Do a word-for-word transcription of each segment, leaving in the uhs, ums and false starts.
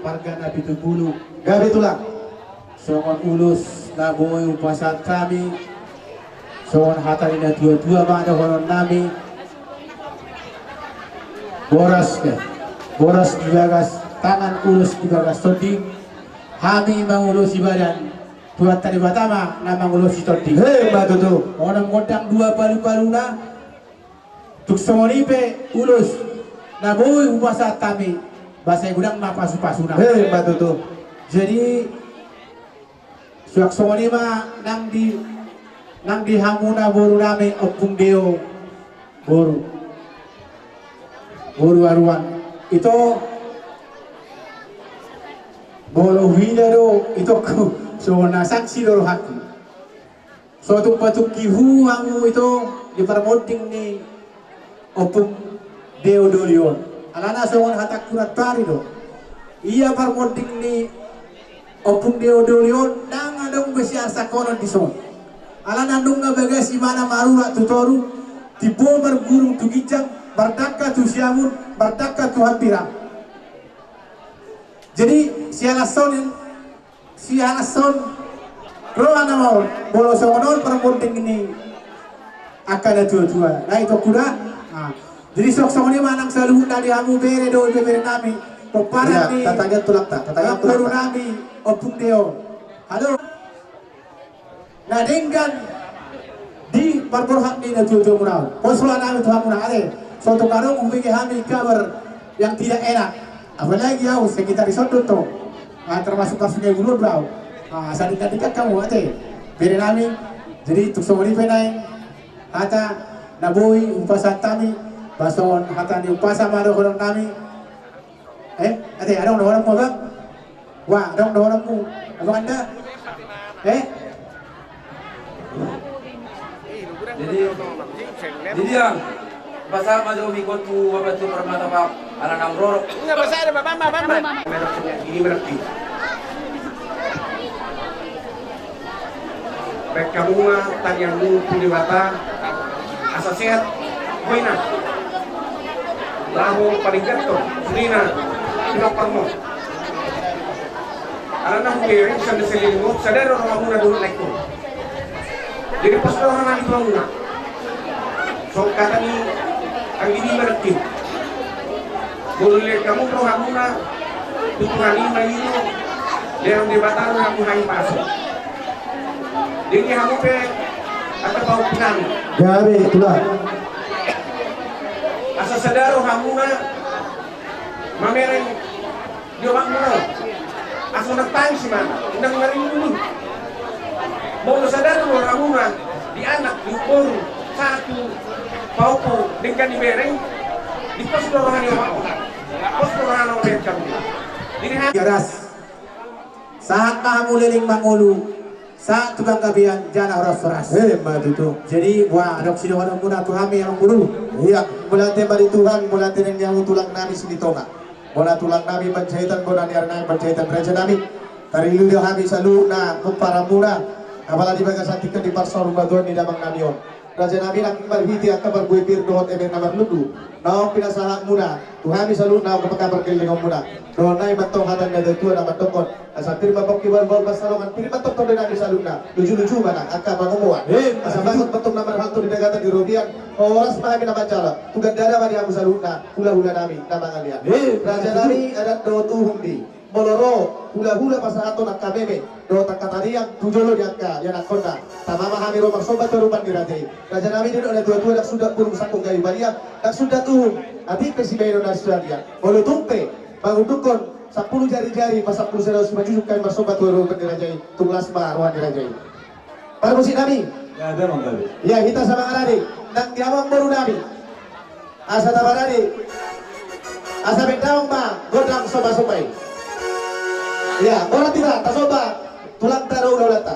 Harga na pitu pulu. Gabe tulang. Songon ulos na boi hupasahat hami, songon hata ni na tua-tua ma dohonon nami. Boras, boras di bagas tangan, ulos di bagas tondi. Hami mangulosi badan, Tuhanta Debata ma na mangulosi tondi. He, ma tutu. Onom gondang dua palu-paluna. Tung songon i pe ulos na boi hupasahat hami, ba sai godang ma pasu-pasuna. He, ma tutu. Jadi, suang songon i ma nang di, nang di hamuna boru nami Ompung Deo, boru, boru Aruan. Ito, molo huida do itongku, songon na saksi do rohangku. So tung patungki hu hamu ito di parmonding ni Ompung Deo Doli on. Alana songon hatangku nantoari do, ia parmonding ni Ompung Deo Doli on ndang adong be siarsangkonon dison. Alana nunga bagas imana marurat tu toru, timbo margurung tu ginjang, mardangka tu siamun, mardangka tu hambirang. Jadi siala sonin, siala son roha nama on, molo songon on parmonding ni angka na tua-tua. Na ito kuda. Nah, jadi songon i ma nang saluhutna di hamu bere dohot bebere nami, pomparan ni boru nami Ompung Deo. Halo. Na denggan di parborhat ni na tua-tua muna on. Pos roha nami tu hamuna, ate. So tung adong hubege hami kabar yang tidak enak. Apalagi au sekitar di son do tong. Ah, termasuk kasus ni bulu do au. Ah, asa denggan-denggan hamu, ate. Bere nami. Jadi tung songon i pe naeng hata na boi hupasahat hami, ba songon hata ni umpasa ma dohonon nami. Eh, ate, adong dohononmu, Abang? Wah, adong dohononmu, Abang Anda? Eh? Jadi, jadi ya, pasahat ma jo hami on tu Bapak tu Permata, Pak, ala naung rorok. Enggak, pasahat, Bapak, Bapak, Bapak. Merek ini, merek ini. Baen hamu ma tangiangmu tu Debata asa sehat boina, laho palingathon sudena, pinompar ma. Alana hubereng sanda seleleng on, sada do rohamuna dohot laengku. Jadi pos do roha nami tu hamuna. Songon hata ni anggi ni maranggi. Molo lehon hamu rohamuna tu Tuhan i ma i do, lehon Debata rohamu hahipason. Denggan hamu pe angka pahompu nami. Gabe, tulang. Asa sada rohamuna mamereng di omakmuna on. Asa unang tangis imana, unang marindu. Molo sada do rohamuna di anak, di boru, sahat tu pahompu denggan dibereng, dipos do roha ni omakmuna. Pos do roha na mamereng hamu. Jadi ha- Garas. Sahat ma hamu leleng mangolu, sahat tu panggabean jala horas-horas. Eh, ma tutu. Jadi, wah, adong sidohononmuna tu hami, Amang Boru. Ia, mauliate ma di Tuhan, mauliate nang di hamu tulang nami Silitonga. Bona tulang nami Panjaitan, bona ni ari nami Panjaitan, raja nami. Tarlumobi do hami saluhutna pomparanmuna, apala di bagasan tingki on di parsaurmatuaon ni damang nami on. Raja nami, nang marhite angka parbue pir dohot eme na marlundu naung pinasahatmuna tu hami saluhutna, angka pargellengonmuna. Dohonon nami mantong hata ni na tua-tua na mandok on: Asa pir ma pongki bahulbahul pansalongan, pir ma tongtong nami saluhutna. Luju-luju ma nang angka pangomoan. Asa bagot mantong na marhalto di bagatan di robean. Horas ma hami na manjalo. Tu gandana ma di hamu saluhutna hulahula nami na mangalean. Raja nami, adat dohot uhum di Molo ro hulahula pasahathon angka meme dohot angka tariang tu jolo ni angka ianakhonna, tama ma hami ro marsomba tu adopan ni raja i. Raja nami, didok na tua-tua: Ndang suda burung sangkung gabe balian, ndang suda uhum atik pe sibahenon na suda liat. Molo tung pe mangundukhon sampulu jari-jari, pasampulu sada, simanjujung hami marsomba tu adopan ni raja i, tung las ma roha ni raja i. Parmusik nami. Ia, hita samangarade nang di amang boru nami. Asa tabarade. Asa baen damang ma gondang somba-somba i. Ia, borat hita tasomba tulangta dohot hulahulanta.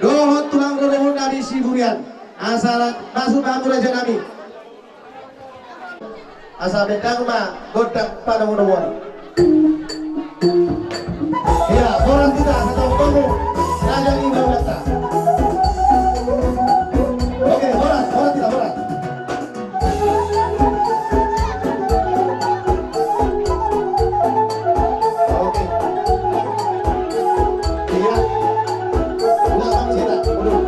dohot tulang rorobot nami Siburian. Asa masuk ma hamu raja nami. Asa bentang ma gondang panomunomuan. Iya, horas hita, asa tau kamu raja ni ulaonta. Oke, horas, horas hita, horas. Oke. Iya. Ulang, Bang, cerita. Ulang.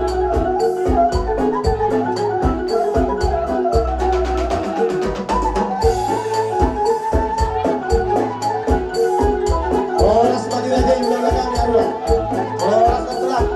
Horas ma di raja i, ulang, ulang, ulang. Horas ma tulang.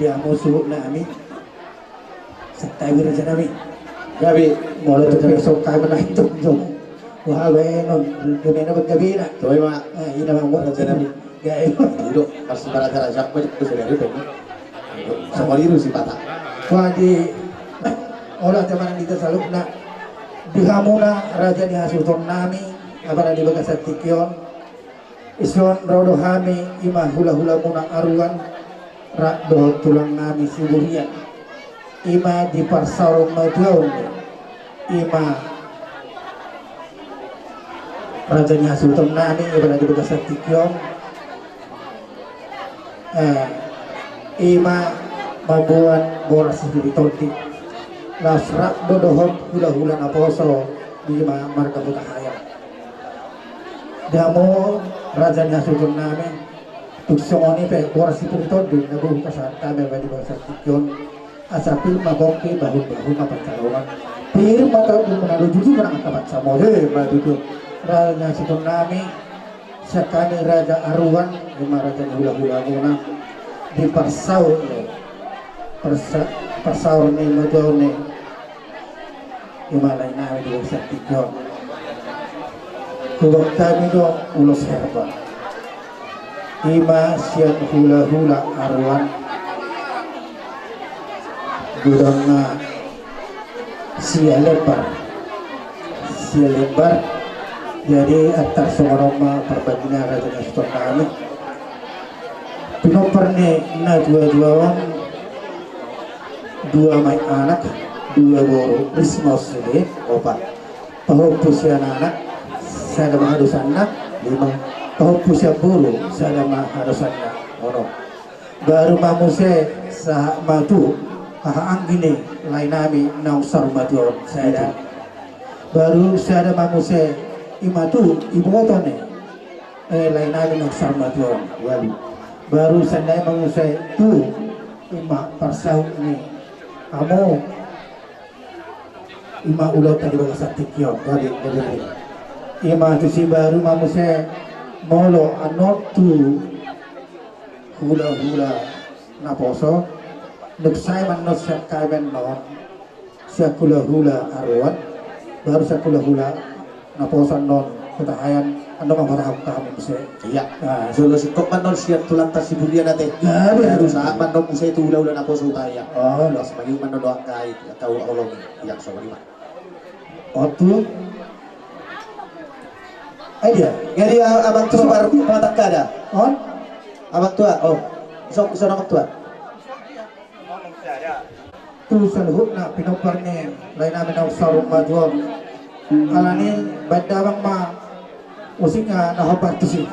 Di hamu suhut nami. Santabi raja nami. Gabe. Molo tu besok kami naik tunjung. Wah, baenon. Gabe na, gabe na. Toe ma. Eh, ina ma, raja nami. Gabe. Duduk, masih baraja-raja, aku itu sudah duduk. Sama liru si patah. Wah, di, olah teman di tasalukna. Di hamuna raja ni hasuhuton nami, apala di bagasan tingki on. Ison ro do hami, ima hula-hulamuna aruan, rap dohot tulang nami Siburian. Ima di parsaor ma tuaon, ima raja ni hasuhuton nami, ima na di bagasan tingki on. Eh, ima mamboan boras sipir ni tondi. Laos rap do dohot hula-hula naposo, ima marga Hutahaean. Di hamu raja ni hasuhuton nami, tung songon i pe boras sipir ni tondi na boi hupasahat hami ma di bagasan tingki on. Asa pir ma pongki, bahul-bahul ma pansalongan. Pir ma tondi, manang jujur manang angka pansamotan, ima tutu. Raja ni hasuhuton nami, sian hami raja aruan, ima raja ni hula-hulamuna, di parsaor ni, parsa-, parsaor ni ma tuaon i. Ima lae nami di bagasan tingki on. Hubahen hami do ulos herba. Ima sian hula-hula aruan. Godangna Sialembar. Sialembar. Jadi antar songon on ma parbagi ni raja ni hasuhuton nami. Pinompar ni na dua-dua on, dua ma i anak, dua boru, ris ma on sude, opat. Pahompu sian anak, sada ma hadosanna, lima. Pahompu sian boru, sada ma hadosanna, onom. Baru ma muse sahat ma tu haha anggi ni lae nami naung saur matua on, sada. Baru sada ma muse ima tu iboto ni eh, lae nami naung saur matua on, ualu. Baru sada ma muse tu ima parsaut ni hamu, ima ulaonta di bagasan tingki on, gabe, gabe, gabe. Ima tusi baru ma muse molo annon tu hula-hula naposo, dung sae ma annon sian hami annon, sian hula-hula aruan, baru sian hula-hula naposo annon Hutahaean, annon ma hutahahon hami muse. Ia. Ah. Jolo singkop ma annon sian tulangta Siburian ate. Gabe. Baru sahat ma annon muse tu hula-hula naposo Hutahaean. Oh. Laos mangido ma annon dohot angka i, angka holong i. Ia, songon i ma. Otu. Ai dia. Jadi, a-, amang tua, baru patangkada. On? Amang tua, oh. Ison, ison amang tua. Tu saluhutna pinompar ni lae nami naung saur matua on. Alani baen damang ma usingna na hombar tusi.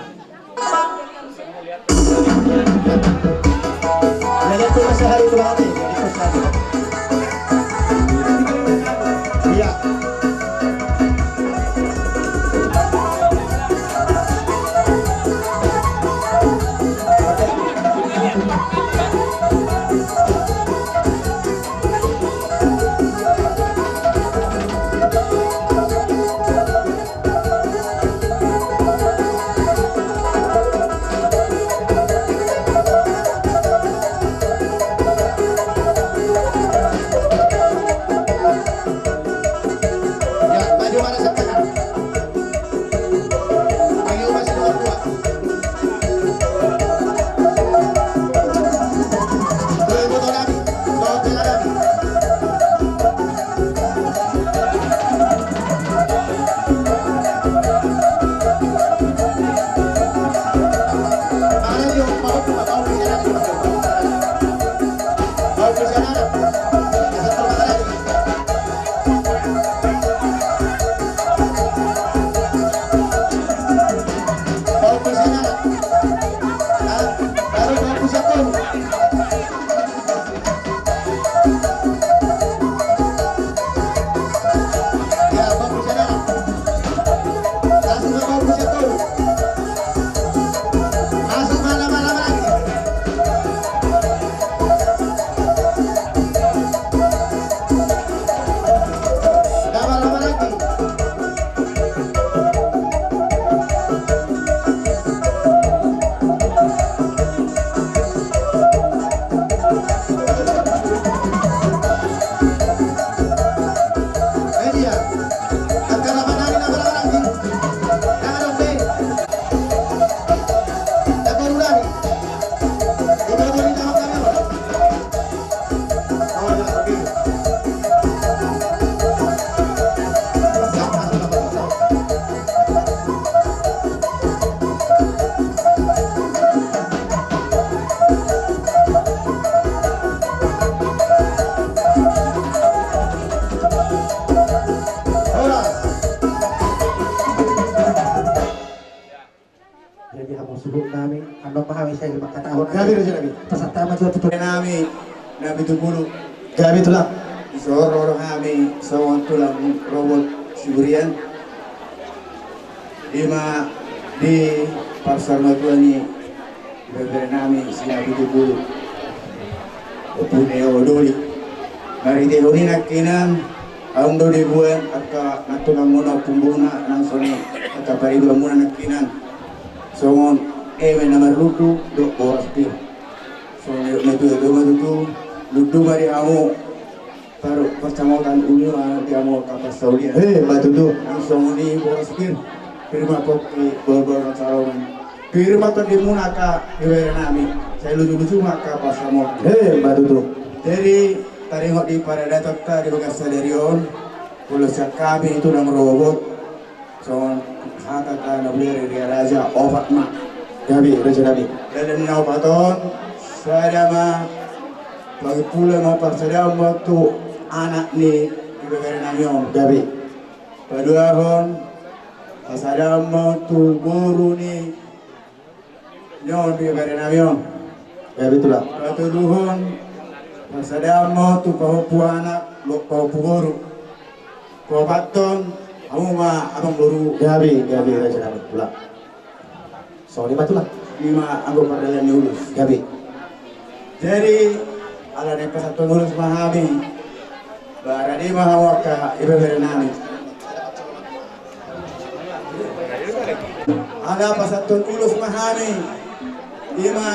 Tulang nami, annon ma hami sai mangkatahon. Gabe do, gabe. Pasahat ma jo tu tulang nami, na pitu pulu. Gabe tulang. Dison ro hami songon tulang rorobot Siburian. Ima di parsaur matua ni ibebere nami si na pitu pulu. Ompung ni Odoli. Marhitehon i nangkinan, adong do diboan angka na tulang muna, ompung muna, nang songon i angka pariban muna nangkinan. Songon eme na marlundu dohot boras pir. Songon i na tutu, na tutu, lundu ma di hamu. Taru pansamotan, uli ma di hamu angka parsaulian. He, ma tutu. Nang songon i boras pir. Pir ma pongki, borbor na sarongan. Pir ma tondi muna angka ibebere nami. Sai luju-luju ma angka pansamotan. He, ma tutu. Jadi taringot di paradatonta di bagas sadari on, molo sian hami tulang rorobot, songon hata ta na bule ria raja, opat ma. Gabe raja nami. Dalan na opat on, sada ma, pangimpulan ma, parsadaan ma tu anak ni ibebere nami on. Gabe. Paduahon, parsadaan ma tu boru ni on ibebere nami on. Gabe tulang. Patoluhon, parsadaan ma tu pahompu anak, pahompu boru. Paopathon, hamu ma amang boru. Gabe, gabe raja nami tulang. Songon i ma tulang. Ima anggo pardalan ni ulos. Gabe. Jadi ala naeng pasahathon ulos ma hami, barani ma hamu angka ibebere nami. Ala pasahathon ulos ma hami, ima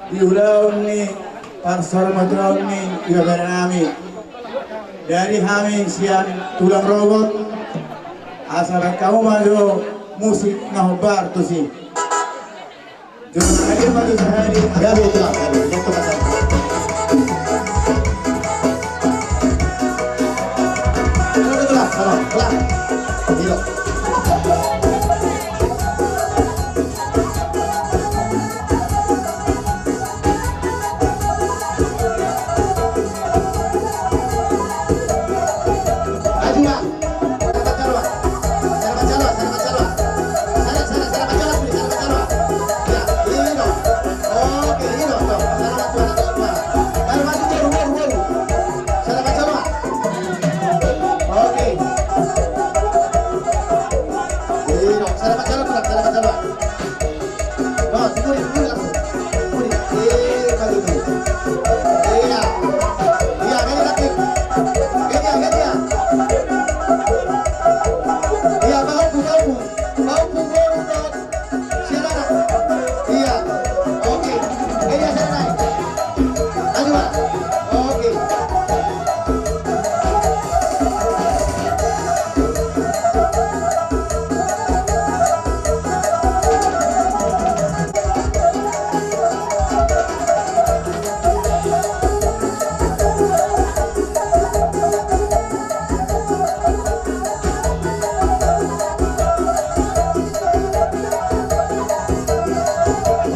di ulaon ni parsaur matuaon ni ibebere nami. Jadi hami sian tulang rorobot, asa baen hamu ma jo musik na hombar tusi. Jom hadir ma jo sahali. Gabe tulang, gabe. Gabe tulang, tulang. Iyo.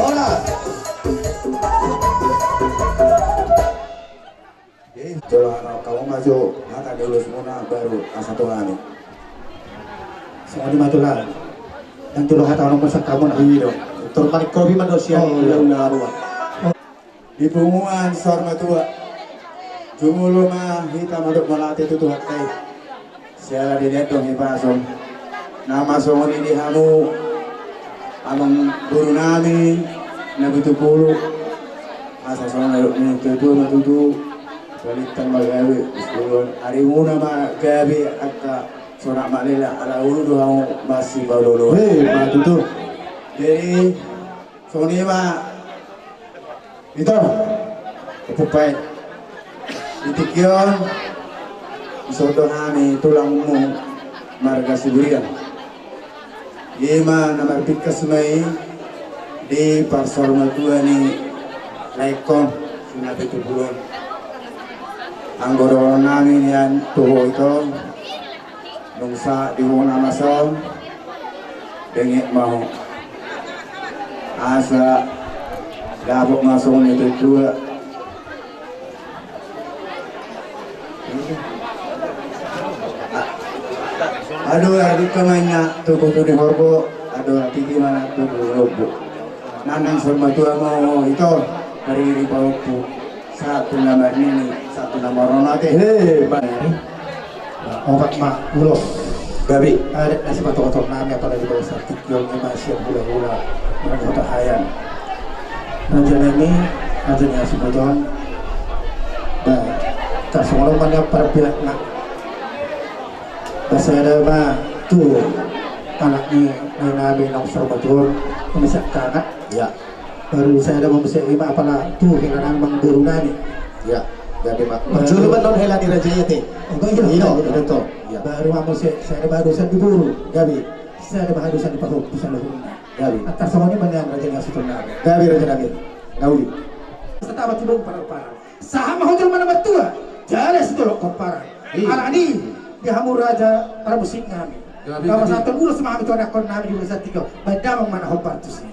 Hola. Jadi jolo hamu ma jo hata ni ulos muna baru asa tongani. Songon i ma tulang. Nang jolo hata on ma sangkamu na. Iyo. Tor manik kopi ma do sian. Oh, iya. Ula-ula arua. Di punguan saur matua. Jumolo ma hita mandok mauliate tu Tuhanta i. Siala dilehon hipas on. Na ma songon i di hamu amang boru nami na pitu pulu. Asa songon na nidok ni natua-tua ma tutu. Balintang ma gabe, di sipuluan. Arimuna ma gabe angka sonak malelak ala ulu do hamu masipaolo-oloan. He, ma tutu. Jadi songon i ma. Ito, ompung paet. Di tingki on, dison do hami tulangmu marga Siburian. Ima na marpingkas ma i di parsaur matua ni laengkon si na pitu pulu on. Anggo dohonon nami nian tu ho ito. Dung sahat di bona masa on, benget ma ho. Asa dapot ma songon ni natua-tua. Adong artita ma inna tubu tu di horbo, adong artiti ma tubu tu lombu. Nang na so matua ma ito, mariri parompu, sahat tu na marnini, sahat tu na marnono ate. Eh, ba- Opat ma ulos. Gabe. Adat na sipatokothon nami apala di bagasan tingki on, ima sian hulahula, marga Hutahaean. Raja nami, raja ni hasuhuton. Ba, tarsongon on ma nian parbiakna. Ba sada ma tu anak ni, ni nami naung saur matua on, ima sian kangat. Ya. Baru sada ma muse ima apala tu hela nami manang boru nami. Ya, jadi ma. Baru- jolo ma non hela ni raja i ate. Oh, iya, iya, iya, iya. Betul. Ya. Baru ma muse sada baru sada boru. Gabe. Sada baru sada pahop di saluhutna. Gabe. Antar songon i ma nian raja ni hasuhuton nami. Gabe raja nami. Nauli. Satabat tu dong parang-parang. Sahat ma hujur mana matua, jala sitolok komparan. Iya. Alani, di hamu raja parmusik nami. Gabe, gabe. Pasahathon ulos ma hami tu anakkon nami di bagasan tingki on. Baen damang ma na hombar tusi.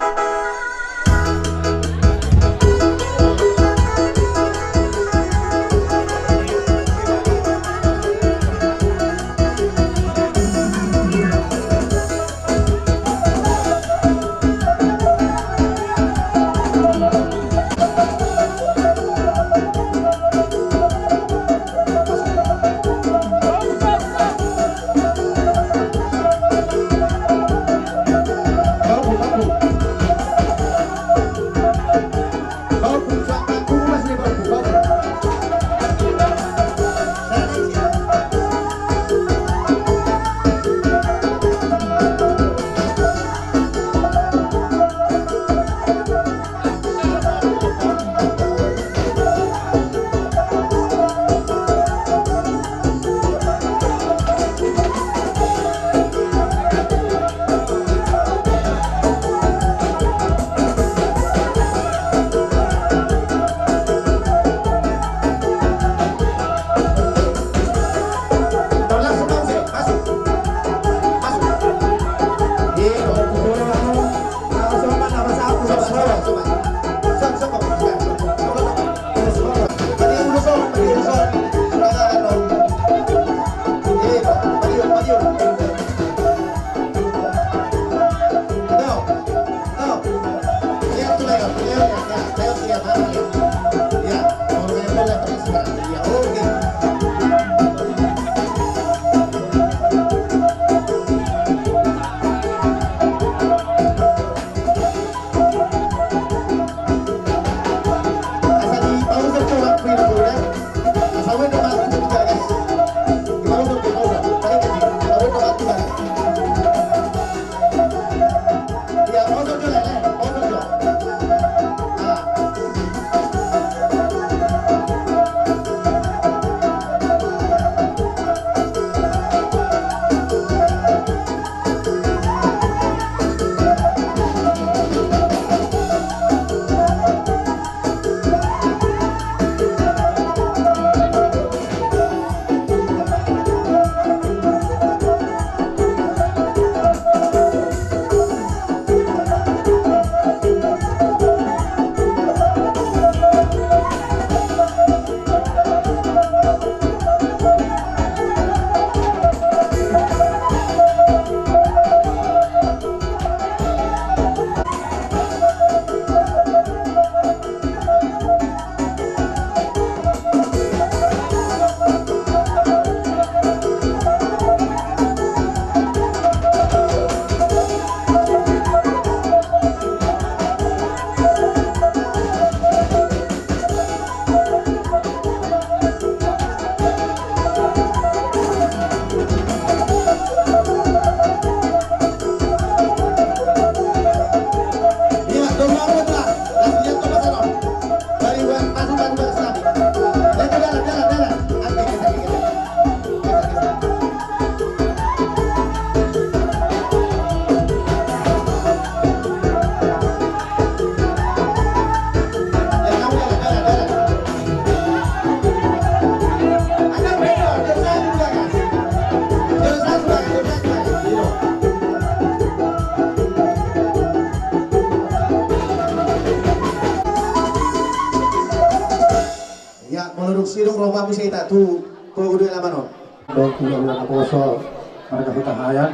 Ya, molo dung sidung ro ma muse hita tu pogu ni alaman on. Dohot hulahula naposo marga Hutahaean,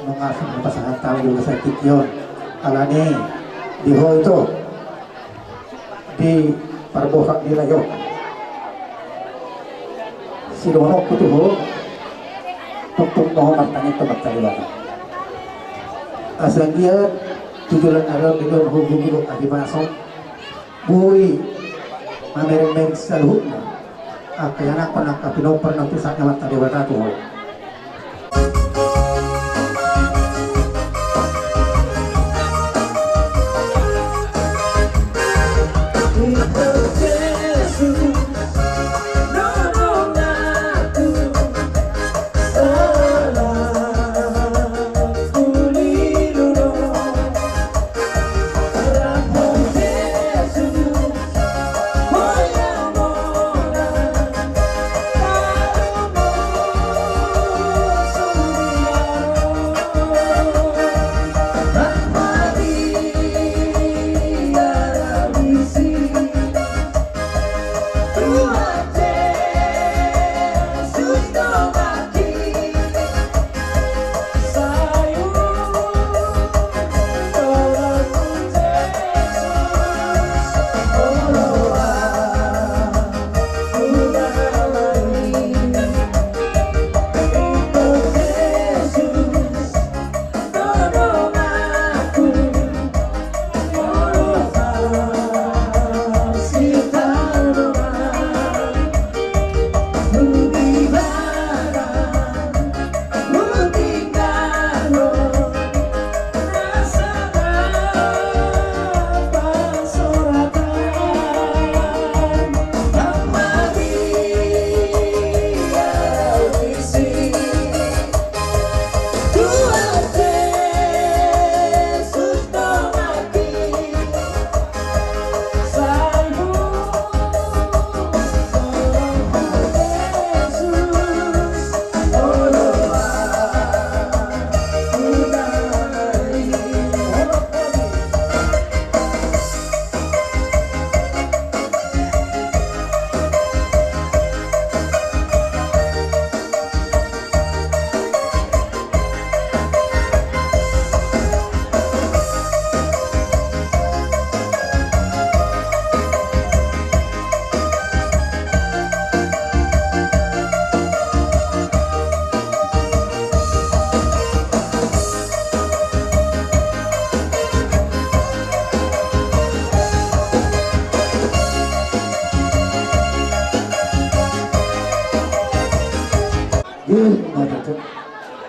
nunga asing pasahat hami di bagasan tingki on. Alani, Di ho ito, di parbosak di rayo. Sidohononku tu ho, tongtong ma ho martangiang tu Amanta Debata. Asa anggiat tu joloan na ro on, di joloan na ro on, di joloan na ro on, boi mamereng-mereng saluhutna angka ianakhon, angka pinompar na tu sahat ni Amanta Debata tu ho.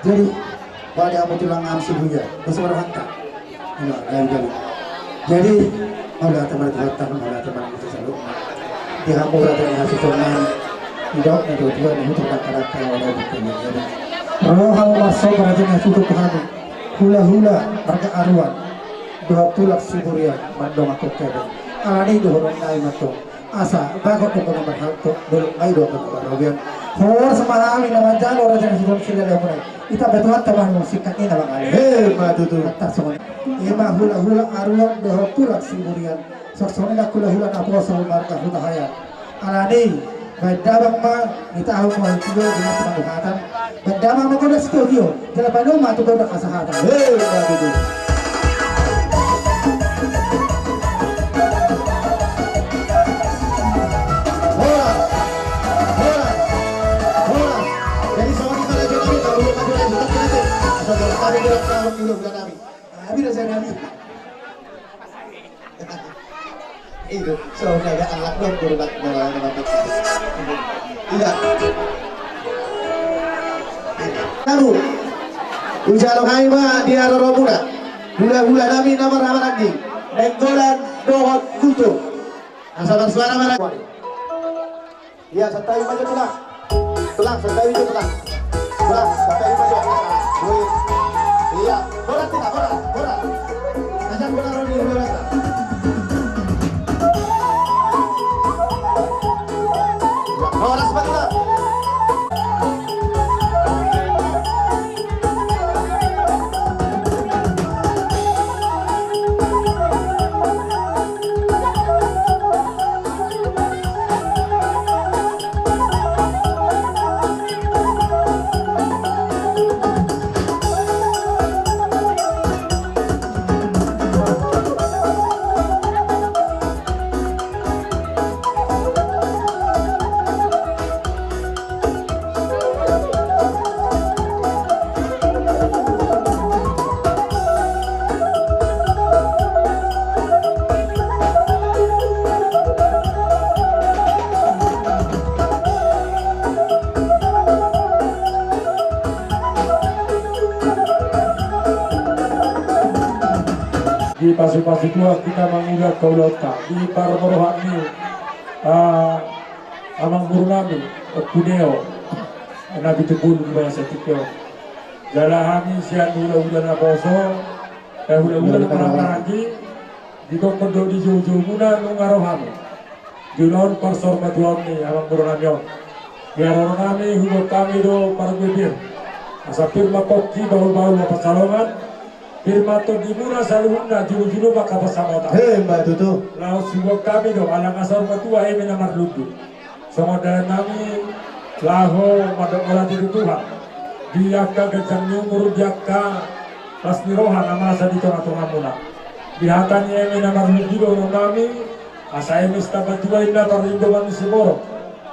Jadi, pada amu tulang am si buya, bersama rohanta. Iya, jadi, jadi. Jadi, mauliate ma di Tuhanta, mauliate ma di Tuhanta. Di hamu raja ni hasuhuton nami, di dok ni dua-dua ni hutu tangkadangka, mauliate ma di Tuhanta. Ro hamu marsogot raja ni hasuhuton tu hami, hula-hula marga Aruan dohot tulang Siburian mandongani hami. Alani i dohonon nami ma antong. Asa bagot do hona marhalto, dolok nai do hona marrobean. Horas ma hami na manjalo raja ni hasuhuton silelamuna i. Ditambai Tuhanta ma hamu singkat ni na mangale. Emma tutu. Mantap songon i. Ima hula-hula Aruan dohot tulang Siburian. Songon i nang hula-hula naposo marga Hutahaean. Alani i, baen damang ma, nitahu ma hita di na panguhatan. Baen damang ma gondang sitio-tio, jala baen ma tu gondang hasahatan. Hei, bagitu. Horas, horas, horas. Jadi, songon i ma raja nami, kalau belum ada lagi, kita nanti. Asal kalau ada yang tahu, dulu, udah nami. Habis raja nami. Itu, so, ada anak dong, kurban, kurban, kurban. Iya. Tahu. Ujalo hami ma di haroromuna. Hula-hula nami na marhahamaranggi. Nainggolan dohot Guto. Asa marsuara ma. Iya, santabi ma jo, Tulang. Tulang, santabi jo, Tulang. Tulang, santabi ma jo. Woi. Iya, borat kita, borat, borat. Ajak bola rodi, bola rodi. Iya, bola sebelah, Tulang. Di pasu-pasu Tuhan hita mangula angka ulaonta di parrohahon ni, ah, amangboru nami Ompu Deo, na pitupulu di bagasan tingki on. Jala hami sian hula-hula naposo, eh, hula-hula na marhahamaranggi, didokkon do di joujoumuna nunga ro hami di ulaon parsaurmatuaon ni amangboru nami on. Di haroro nami huboan hami do parbue pir, asa pir ma pongki, bahul-bahul ma pansalongan, pir ma tondimuna saluhutna, jolo-jolo ma angka pansamotan. Emma tutu. Laos huboan hami do ala nga saurmatua eme na marlundu. Songon dalan nami laho mandok mauliate tu Tuhan di angka ganjang ni umur, di angka las ni roha na masa di tonga-tongamuna. Di hata ni eme na marlundu dohonon nami, asa eme sitamba tua inna parlindungan ni siborok,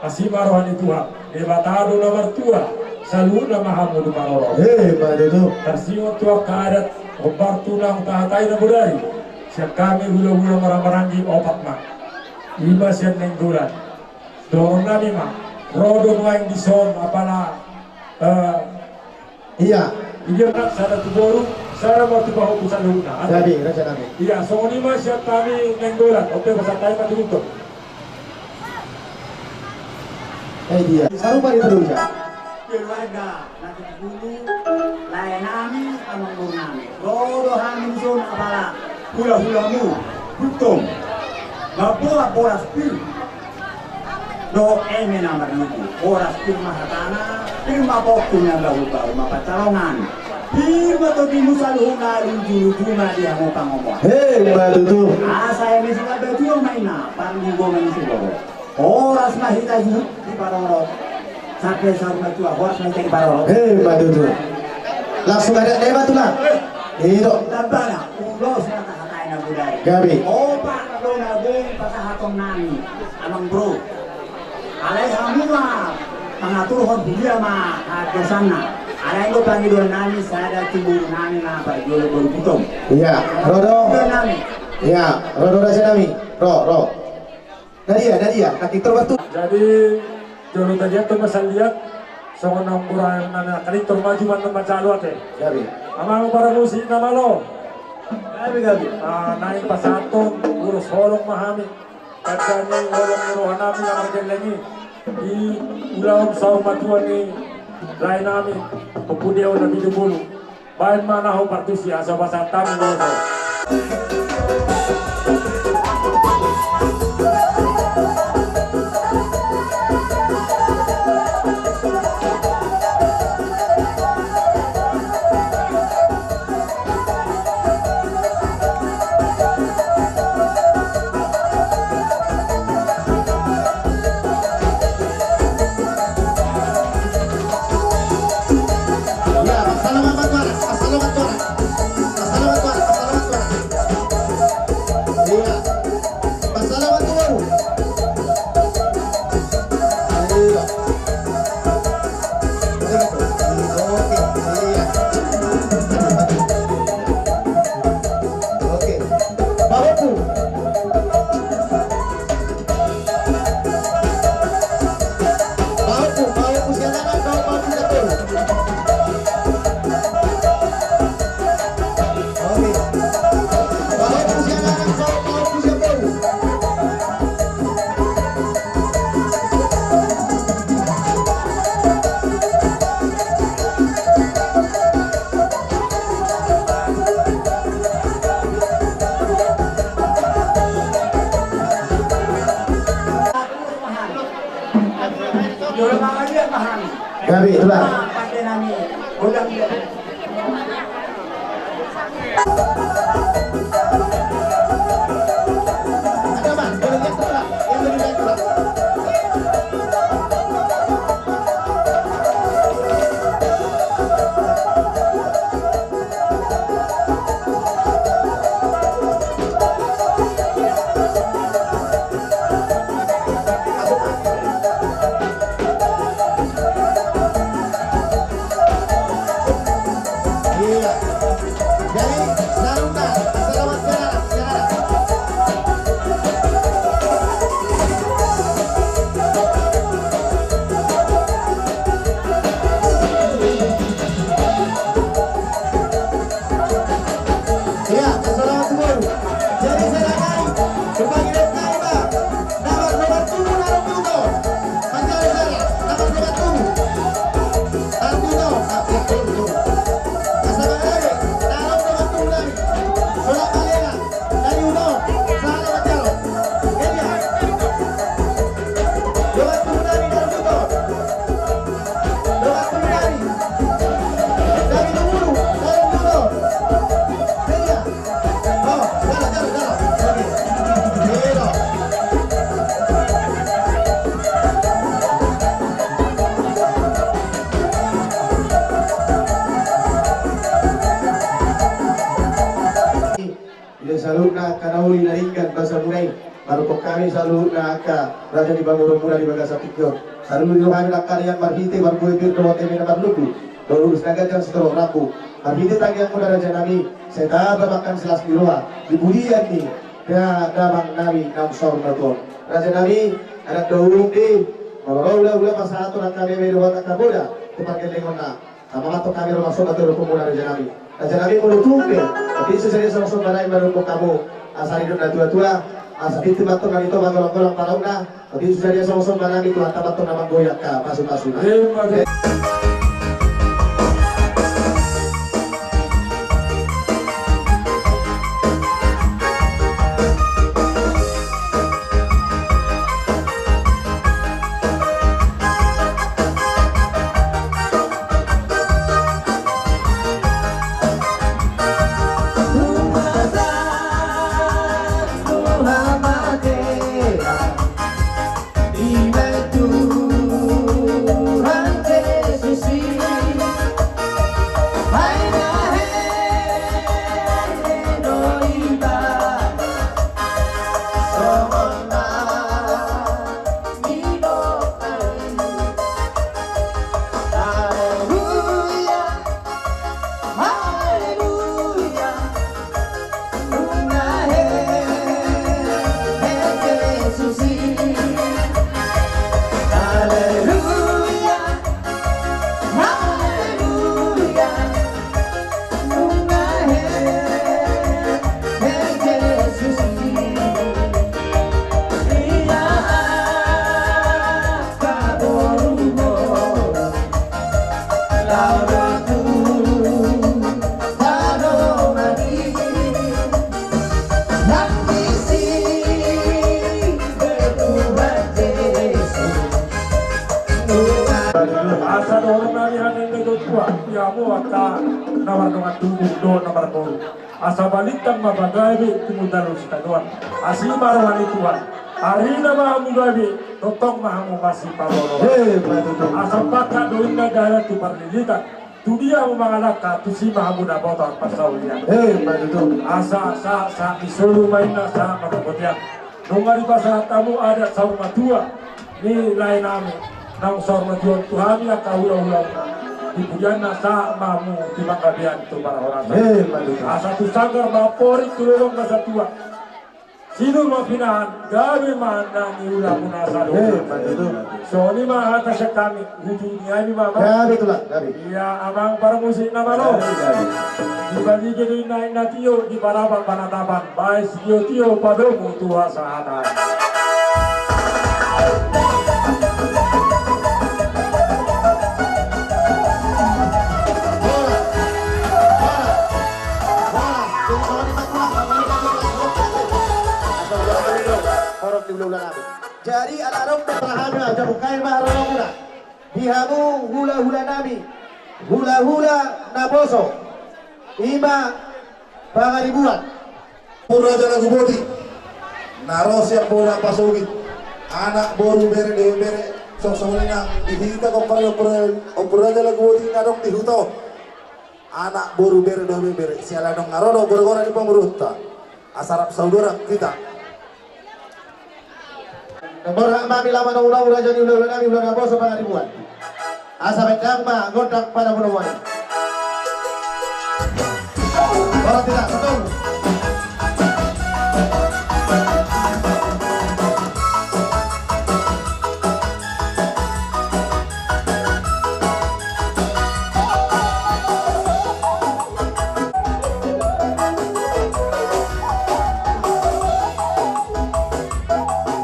asi ma roha ni Tuhan. Debata do na martua, saluhutna ma hamu diparorot. Emma tutu. Tarsingot tu angka adat, hombar tu naung tahatai na bodari, sian hami hula-hula marhahamaranggi opat ma. I ma sian Nainggolan. Dohonon nami ma, ro do nuaeng dison apala, eh, iya. Iya, sada tu boru, sada ma tu pahompu saluhutna. Jadi, raja nami. Iya, songon i ma sian hami Nainggolan, oke, pasahat hami ma tu Gultom. Eh, dia. Sarupa di Toraja. Keluarga na pitupulu, lae nami, amangboru nami. Ro do hami dison apala hula-hulamu, Gultom. Mamboan boras pir dohot eme na marlundu. Boras pir ma hatana, pir ma pongki na bahul-bahul ma pansalongan. Pir ma tondimu saluhutna, luju-luju ma di hamu pangomoan. Emma tutu. Asa eme sitamba tua ma inna parlindungan ni siborok. Horas ma hita diparorot. Sampe saurmatua, horas ma hita diparorot. Emma tutu. Langsung adat na i ma, Tulang. Eh. I do. Tambana, ulos ma tahatai na bodari. Gabe. Opat do na boi pasahaton nami, amangboru. Alai hamu ma mangaturhon, huria ma hadosanna. Alai do pangidoan nami sada tu boru nami ma parjolo, boru Gultom. Iya, ro do. Pangidoan nami. Iya, ro do raja nami. Ro, ro. Nadia, Nadia, na pintor batu. Jadi, jolo tagiat tu masa liat, songon na umburan na na kalintor maju manang manjalo ate. Gabe. Amang para musik na malo. Gabe, gabe. Ah, naeng pasahaton, ulos holong ma hami. Ganjang ni holong ni roha nami na margelleng i. Di ulaon saurmatua ni lae nami, Ompu Deo na pitupulu. Baen ma na ho partusi asa pasahat hami molo so. Iya, pasalamatan tu anak, pasalamatan tu anak. Pasalamatan tu anak, pasalamatan tu anak. Iya. Pasalamatan tu anak. Iya. Oke, iya. Oke. Pak Ompu. Pak Ompu, Pak Ompu sian anak, Pak Ompu sian boru. Oke. Pak Ompu sian anak, Pak Ompu sian boru. Gabe, Tulang. Iya. Jadi, saluhutna, selamat jalan, jalan. Iya, selamat umur. Saluhutna angka na uli na denggan basamuna i, manungkun hami saluhutna angka raja ni pamoruonmuna di bagasan tingki on. Saluhut do hami nangkaningan marhite parbue pir dohot eme na marlundu dohot ulos na ganjang sitorop rambu. Marhite tangiangmuna raja nami, sai taba ma hami silas ni roha di pudian ni da-, damang nami naung saur matua on. Raja nami, anak do ulung di, molo ro hulahula pasahathon angka eme dohot angka poda tu pargellengonna. Tama ma antong hami ro marsomba tu dohononmuna raja nami. Raja nami molo tung pe, tapi so sadia songsomba nami manungkun hamu, asa didok natuatua, asa pintu ma antong na nitoma golanggolang parauna, tapi so sadia songsomba nami Tuhanta ma antong na manggohi angka pasupasuna. Emma tutu. Asa dohonon nami hami angka natua-tua, di hamu angka na mardongan tubu dohot na marboru. Asa balintang ma pagabe tumundalhon sitadoan. Asi ma roha ni Tuhan. Arina ma hamu gabe, tongtong ma hamu masipaolo. He, ma tutu. Asa pangkat do inna dalan tu parlilitan. Tu dia hamu mangalangka, tusi ma hamu dapotan parsaulian. He, ma tutu. Asa, sa, sa, di solu ma inna, sa, marpotian. Nunga dipasahat hamu adat saur matua ni lae nami naung saur matua on tu hami angka hulahula. Di pudianna sahat ma hamu tu panggabean tu parhorasan. He, ma tutu. Asa tu sanggar ma amporik, tu lolong ma satua. Sinur ma pinahan, gabe ma nang ni ulamu na sadongan. He, ma tutu. Songon i ma hata sian hami. Hutu ni hami ma, Amang. Gabe, Tulang, gabe. Ia, Amang parmusik na malo. Gabe, gabe. Dibalige do inna, inna tio, diparapat panatapan, baen sitiotio padomu tu hasahatan. Jadi ala rok de pahami aja bukai ma rok udah. Di hamu hulahula nami, hulahula naposo, ima Pangaribuan. Ompu Raja Laguboti, na ro sian bona pasogit, anak boru bere dohot bere, songon i nang di hita, ompu, ompu, ompu Raja Laguboti na adong di huta on. Anak boru bere dohot bere, siala adong na ro do gora-gora ni pamoruonta. Asa rap saudara hita. Nomor hak mami lama nomor raja ni hulahula nami, hulahula naposo Pangaribuan. Asa baen damang ma gondang panabonoan. Orang tidak betul.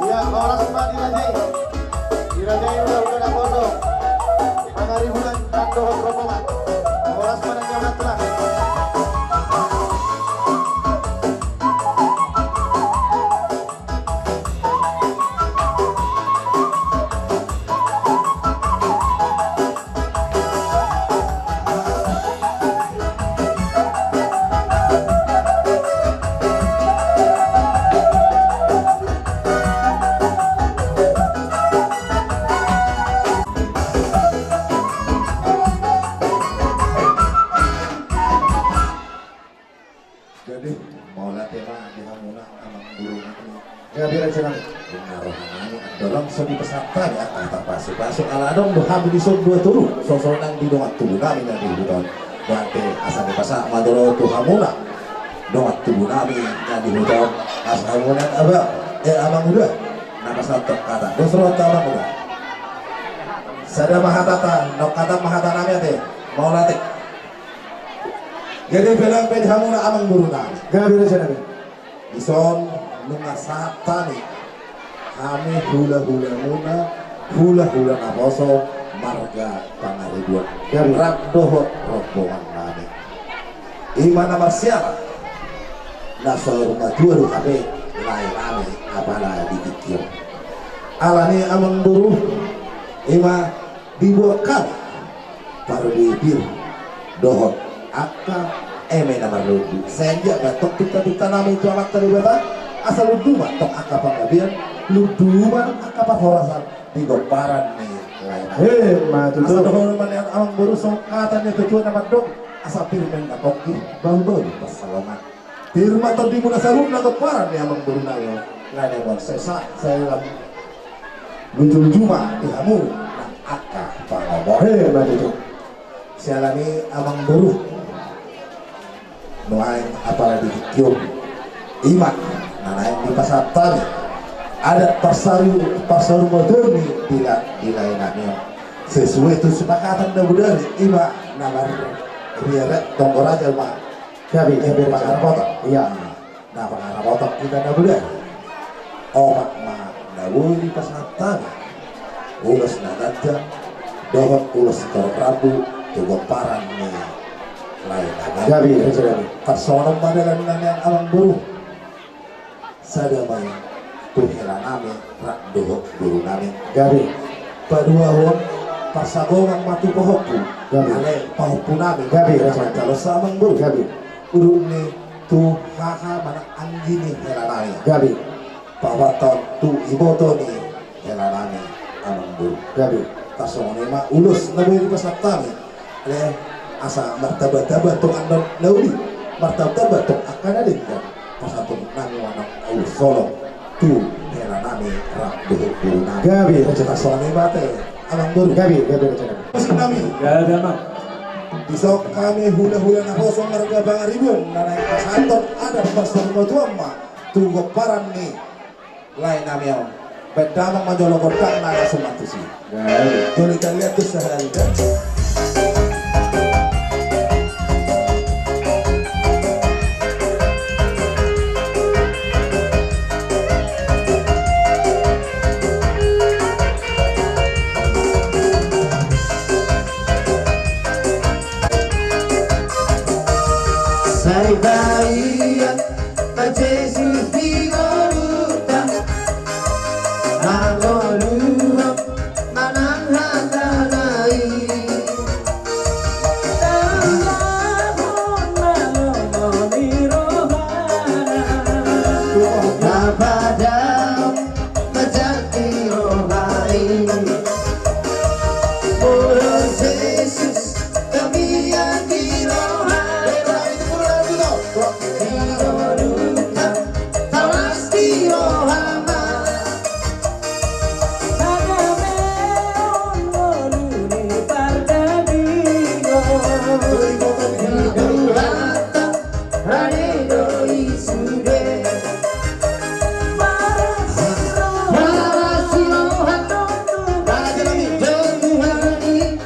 Ia, horas ma di raja i. Di raja i hulahula naposo Pangaribuan dohot rombongan. Horas ma nang jaman tulang. Jadi, mauliate ma di hamuna amang boru nami. Jadi, raja nami. Di na roha nami andorang so dipasahat hami angka hata pasupasu, ala adong do hami dison dua toru sonang di dongan tubu nami na di huta on. Boha ate, asa dipasahat ma jolo tu hamuna dongan tubu nami na di huta on, asa hamuna abang, eh, amang uda, na pasahathon hata. Dos rohanta amang uda. Sada ma hatanta, naung hata ma hata nami ate. Mauliate. Jadi, pelean pe di hamuna amang boru nami. Gabe, raja nami. Dison nunga sahat hami, hami hula-hula muna, hula-hula naposo marga Pangaribuan. Gabe. Rap dohot rombongan nami. Ima na marsiala, na saur matua do hape lae nami apala di tingki on. Alani amang boru, ima diboan hami parbue pir dohot angka eme na marlundu. Sai anggiat ma tong pinta-pinta nami tu Amanta Debata, asa lundu ma tong angka panggabean, lundu ma angka parhorasan di pomparan ni lae nami. He, ma tutu. Asa dohonon ma nian amang boru, songon hata ni natuatua na mandok, asa pir ma inna pongki, bahul-bahul pansalongan. Pir ma tondimuna saluhutna pomparan ni amang boru nami on. Lae nami on, sai sahat, sai lam lunju-lunju ma di hamu nang angka pangomoan. He, ma tutu. Siala ni amang boru, nuaeng apala di tingki on, ima na naeng dipasahat hami adat parsaur, parsaurmatuaon ni di la-, di lae nami on. Sesuai tu sepakatan na bodari, ima na marriaria tonggo raja ma. Gabe, gabe, raja. Pangarapoton. Ia. Na pangarapoton hita na bodari. Opat ma na boi dipasahat hami. Ulos na ganjang dohot ulos torop rambu tu pomparan ni lae nami. Gabe, raja nami. Tarsongon on ma dalan na nian amang boru. Sada ma i tu hela nami rap dohot boru nami. Gabe. Paduahon, parsagongan ma tu pahompu. Gabe. Alai pahompu nami. Gabe, raja. Manjalo sa amang boru. Gabe. Uruk ni tu haha manang anggi ni hela nami. Gabe. Paopathon tu iboto ni hela nami amang boru. Gabe. Tarsongon i ma ulos na boi dipasahat hami. Alai asa martamba-tamba tong andon na uli, martamba-tamba tong angka na denggan. Pasahaton nami ma ulos holong tu hela nami rap dohot boru nami. Gabe, raja. Tarsongon i ma ate amang boru. Gabe, gabe, raja nami. Musik nami. Gabe, amang. Dison hami hula-hula naposo marga Pangaribuan na naeng pasahathon adat parsaurmatuaon ma tu pomparan ni lae nami on. Baen damang ma jolo gondang na langsung antusi. Gabe. Jolo hita liat tu sahali da. Sai baen ma Jesus di ngolunta, mangolu manang hata na i. Tangkahon ma lomo ni rohana, na padao ma jat ni roha i. Molo Jesus tamiang di roha, di ngolunta, tangkas di roha ma. Hagabeon ngolu ni pardalanan, di rohanta ate do i sude. Marasi roha, marasi roha, tontu. Raja nami, jauh hari.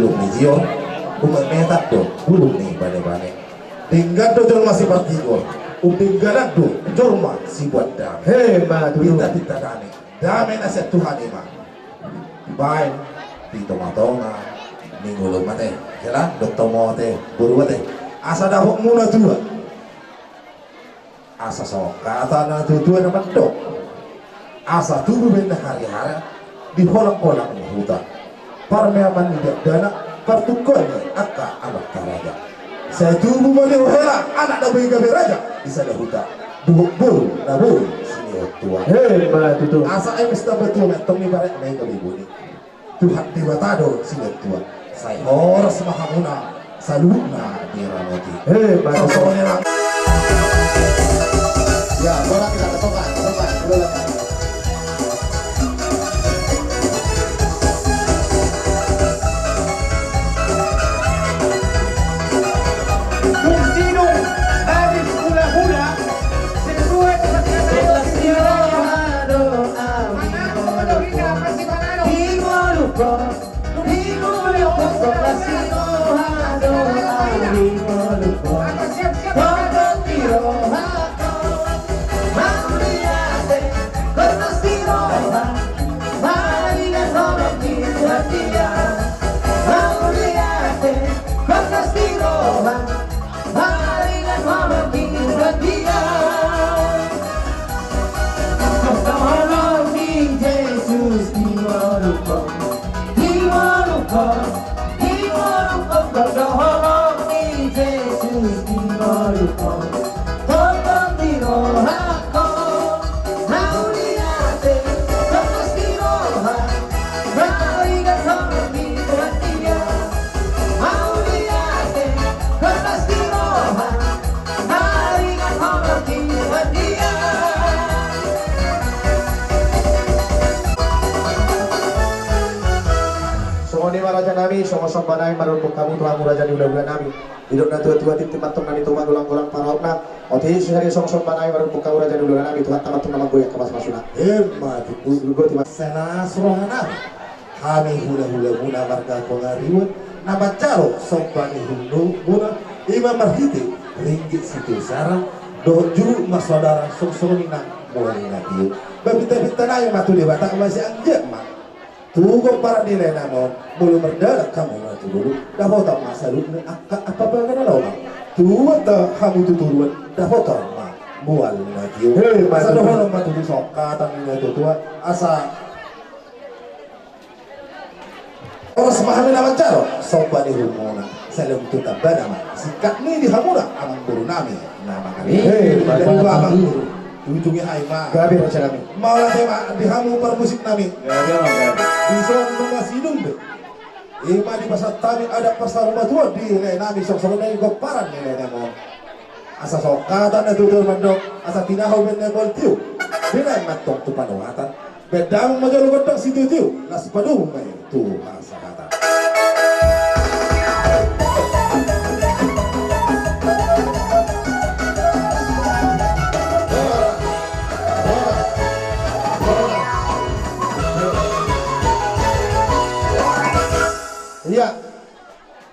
Dung dijou, ummemetan do bulung ni bane-bane. Denggan do jolma sipartigor, umdengganan do jolma sibuat dame. He, ma tutu. Pinta-pinta dame. Dame na sian Tuhan i ma. Baen di tonga-tonga ni ngolu ma te, hela, dohot tomate, boru ma te. Asa dapotmuna tua. Asa songon hata ni natuatua na mandok: Asa tubu baen na hariara di holang-holang ni huta. Parmeaman ni dakdanak, partungkoan ni angka amanta raja. Sai tubu ma di ho hela anak na boi gabe raja di sada huta, dohot boru na boi sinihot tuak. He, ma tutu. Asa ai mestamba tua ma antong ni barek na i gabe boni. Tuhan Debata do sinihot tuak. Sai horas ma hamuna saluhutna diramoti. He, ma tutu. Songon i ma. Ya, bola kita, topan, topan, bola. Dung sidung habis hula-hula, sesuai dengan Songon i ma raja nami, songon somba nami marhite hamu tu hamu raja ni hulahula nami. Didok natuatua: Tintin ma antong na di Toba, golanggolang pangarahutna. Otik i songon somba nami marhite hamu raja ni hulahula nami, Tuhanta ma antong na manggohi angka pasupasu. Emma tutu. Senas roha nami. Hami hulahula muna marga Pangaribuan na manjalo somba ni hulahula muna, i ma marhite ringgit sitio sara dohot juru ma saudara, songon i nang mual na tio. Ba pinta-pinta nami ma tu Debata, masianggiat ma tu gomparan ni lae nami on. Molo mardalan hamu ma tu dolok, dapotan ma saluhutna angka apa-apa na laho ma. Tuat hamu tu toruan, dapotan ma mual na tio. He, ma tutu. Asa dohonon ma tutu songon hata ni natuatua: Asa horas ma hami na manjalo somba ni hulahula muna, sai lam tu tambana ma singkat ni di hamuna amangboru nami na mangalean. He, jadi ma tutu. Amangboru, ujungna i ma. Gabe raja nami. Mauliate ma di hamu parmusik nami. Gabe ma, gabe. Dison nunga sidung be. I ma dipasahat hami adat parsahurmatuon di lae nami, songon i gomparan ni lae nami on. Asa songon hata ni natuatua mandok: Asa tinahu baen na mual tio, binaen ma antong tu panuhatan. Baen damang ma jolo gondang sitiotio, laos padomu ma i tu hasahatan. Ia,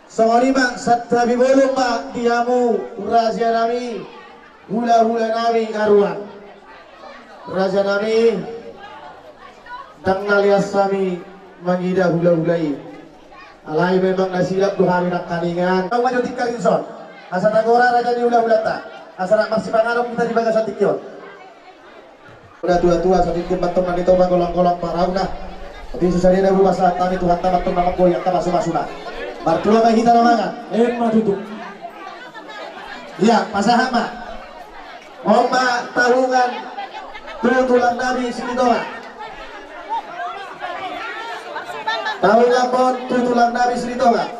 songon i ma, santabi bolon ma di hamu raja nami, hulahula nami aruan. Raja nami, ndang na leas hami mangida hulahula i. Alai memang na silap do hami nangkiningan. Hamu ma jo tingki dison, asa tagora raja ni hulahulanta, asa rap marsipanganon hita di bagasan tingki on. Natuatua, tintin ma antong na di Toba, golanggolang pangarahutna. Otik i songon i ma, pasahat hami, Tuhanta ma antong na manggohi angka pasupasuna. Martua ma hita na mangan. Emma tutu. Ia, pasahat ma. On ma tahungan tu tulang nami Silitonga. Tahungan ma on tu tulang nami Silitonga.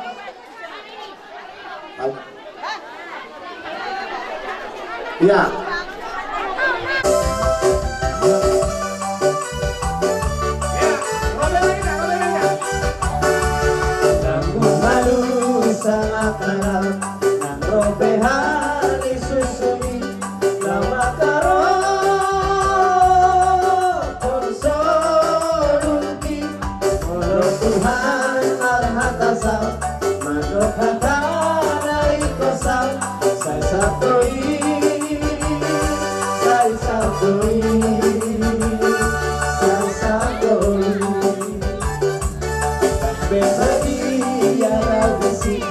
Ia. Nang ro pe hali susumi, na mangkarohon soluki, molo Tuhan marhata saut. Santoi, sai santoi, sai santoi. Bagi anak bisi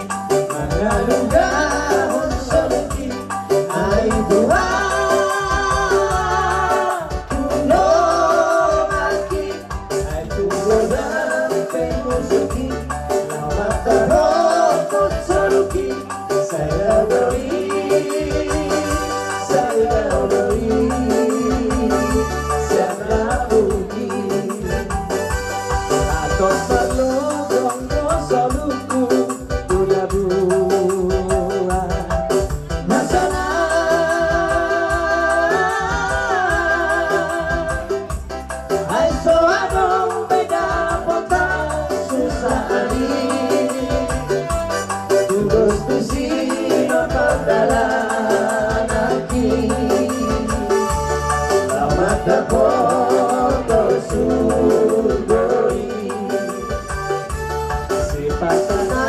mangalugahon soluki. Ai Tuhan, tulung bagi. Ai tu godang pe musuhi, laho mangkarokkon soluki, sai dao do i, sai dao do i, sian labuhi. Atok parlojong do soluku tu labuan. Nasona. Ai so adong be dapotan susah ni, tudos tusi ma pardalananki, laho mandapothon surgo i. Sipata na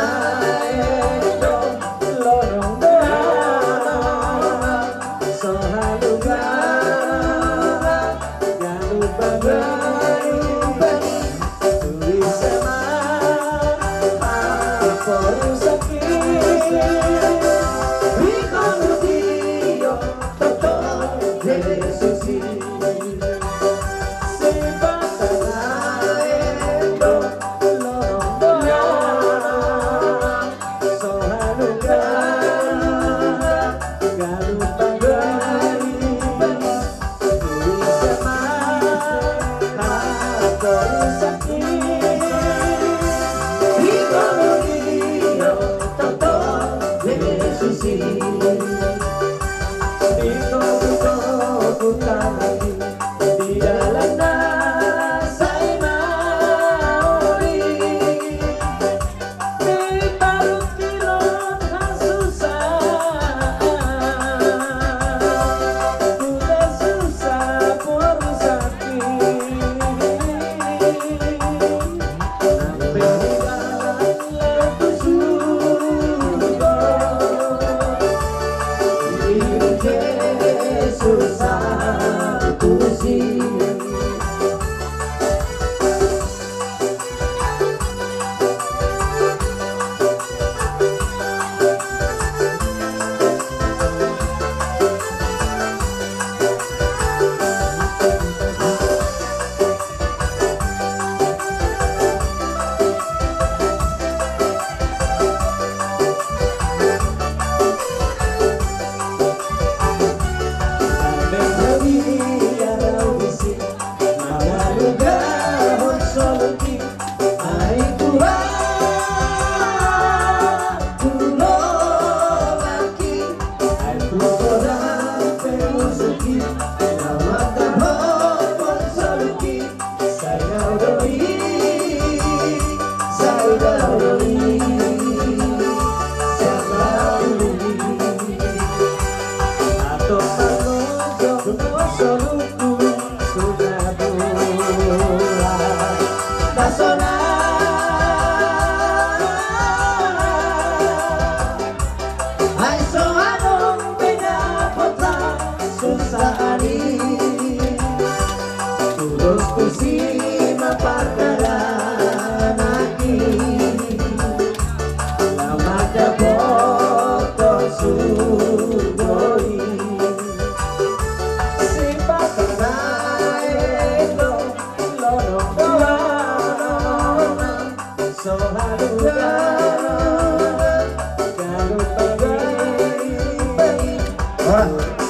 endo lonong do, so halugaluga ganup bangganup bani, tu ise ma haporusaki, ingkon hudio tongtong Jesus i. Sipata na endo lonong do, so halugaluga ganup bangganup bani, tu ise ma haporusaki, ingkon hudio tongtong Jesus i. Di togutogu tangihon di dalan na sai mauli, di parungkilon hasusaan, tu na susah porusaki. Ai so adong be dapotan susah ni, tudos tusi ma pardalananki, laho mandapothon surgo i. Sipata na endo lonong do, so halugaluga ganup bangganup bani.